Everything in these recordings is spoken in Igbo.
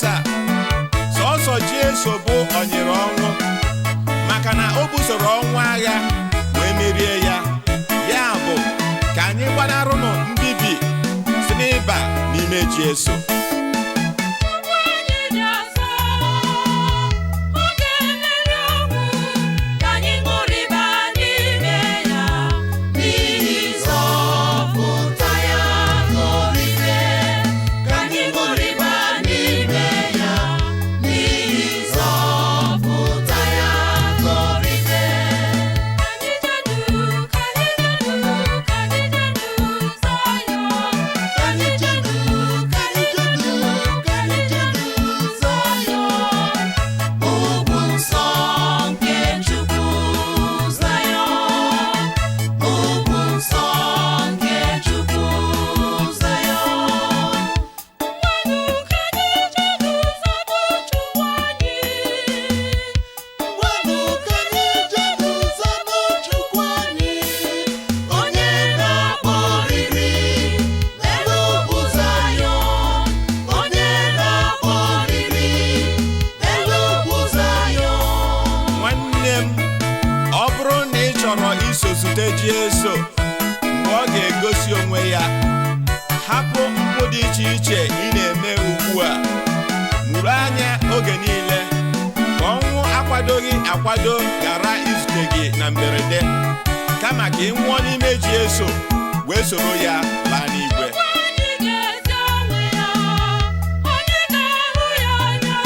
nta. Sọsọ Jesu bụ onyere ọnwụ, maka na o busoro ọnwụ agha wee merie ya. Ya bụ, ka anyị gbanarụnụ mbibi si n'ịba n'ime Jesu. Ugwu anyị dị asọ, ọ ga-emeri ọnwụ, ka anyị ṅụrịba n'ime ya, n'ihi nzọpụta ya n'orite. Ka anyị ṅụrịba n'ime ya, n'ihi nzọpụta ya n'orite. Ka anyị jenu, ka anyị jenu, ka anyị jenu Zayọn. Ka anyị jenu, ka anyị jenu, ka anyị jenu Zayọn. Ugwu nsọ nke Chukwu Zayọn. Ugwu nsọ nke Chukwu Zayọn. Ngwanụ ka anyị jenu zanụ Chukwu anyị. Ngwanụ ka anyị jenu zanụ Chukwu anyị, Onye na-akpọ oriri n'elu ugwu Zayọn. Onye na-akpọ oriri n'elu ugwu Zayọn. Nwanne m, ọ bụrụ na ị chọrọ iso zute Jesu mgbe ọ ga-egosi onwe ya, hapụ mpụ dị iche iche ị na-eme ugbu a. Mụrụ anya oge niile ka ọnwụ akwadoghị akwado ghara izute gị na mberede, kama ka ị nwụọ n'ime Jesu wee soro ya laa n'igwe. Anyị ga-ezi onwe ya, onye ga-ahụ ya anya,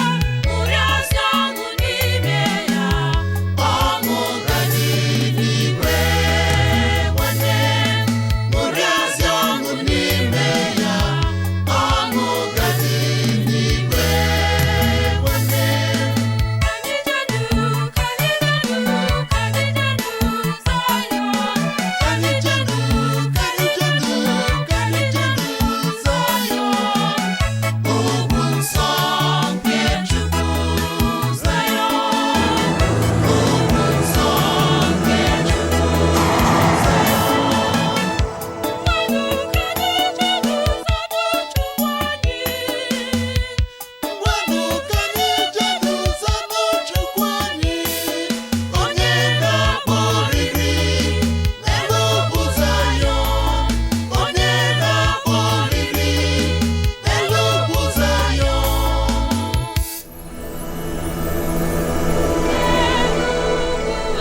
ṅụrịasị ọṅụ n'ime ya. Ọṅụ ga-adị n'igwe, nwanne, ṅụrịasị ọṅụ n'ime ya. Ọṅụ ga-adị n'igwe, nwanne. Ka anyị jenu, ka anyị jenu, ka anyị jenu Zayọn. Ka anyị jenu, ka anyị jenu, ka anyị jenu Zayọn. Ugwu nsọ nke Chukwu Zayọn. Ugwu nsọ nke Chukwu Zayọn. Ngwanụ ka anyị jenu zanụ Chukwu anyị. Ngwanụ ka anyị jenu zanụ Chukwu anyị, onye na-akpọ oriri n'elu ugwu Zayọn, onye na-akpọ oriri n'elu ugwu Zayọn.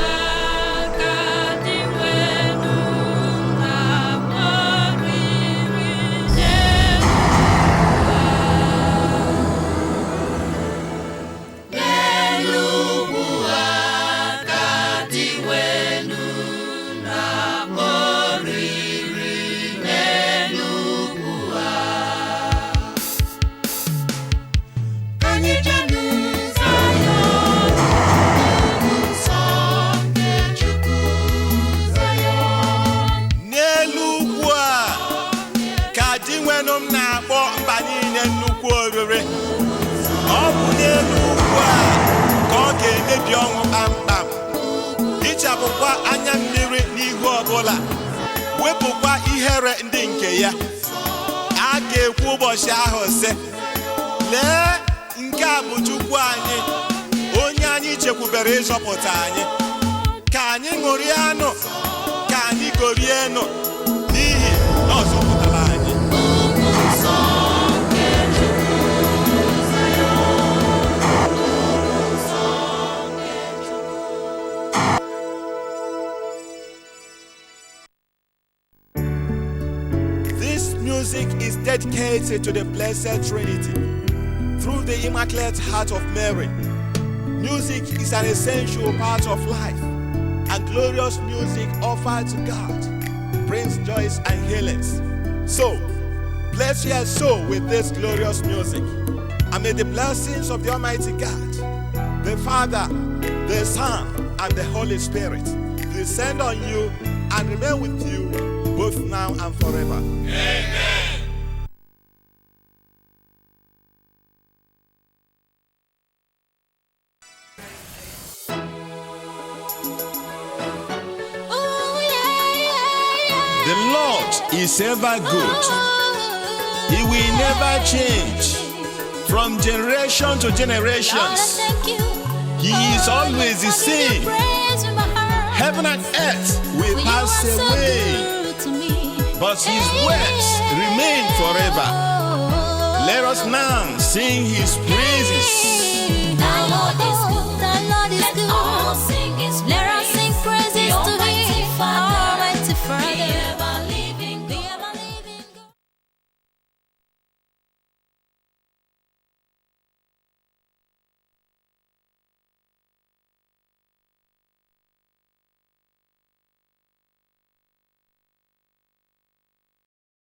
Aka dị nwenu na-akpọ oriri n'elu ugwu aka dị nwenu na-akpọ oriri n'elu ugwu. Ka anyị jenu Zayọn, ugwu nsọ nke Chukwu Zayọn. N'elu ugwu a ka Dinwenụ m na-akpọ mba niile nnukwu oriri. Ọ bụ n'elu ugwu a ka ọ ga-emebi ọnwụ kpamkpam, hichapụkwa anya mmiri n'ihu ọbụla, wepụkwa ihere ndị nke ya. A ga-ekwu ụbọchị ahụ sị, "Lee, nke a bụ Chukwu anyị, onye anyị chekwubere ịzọpụta anyị. Ka anyị ṅụrịanụ, ka anyị gorienụ, n'ihi na ọ zọpụtara anyị." Ugwu nsọ nke Chukwu Zayọn. Ugwu nsọ nke Chukwu. This music is dedicated to the Blessed Trinity through the Immaculate Heart of Mary. Music is an essential part of life, and glorious music offered to God brings joys and healings. So, bless your soul with this glorious music, and may the blessings of the Almighty God, the Father, the Son, and the Holy Spirit descend on you and remain with you both now and forever. Oh, yeah, yeah. The Lord is ever good. He will never change. From generation to Lord, I generations, thank you. He is always the I give you same. praise in my heart. Heaven and earth will For you pass are so away, good to me. but His words remain forever. Let us now sing His praises.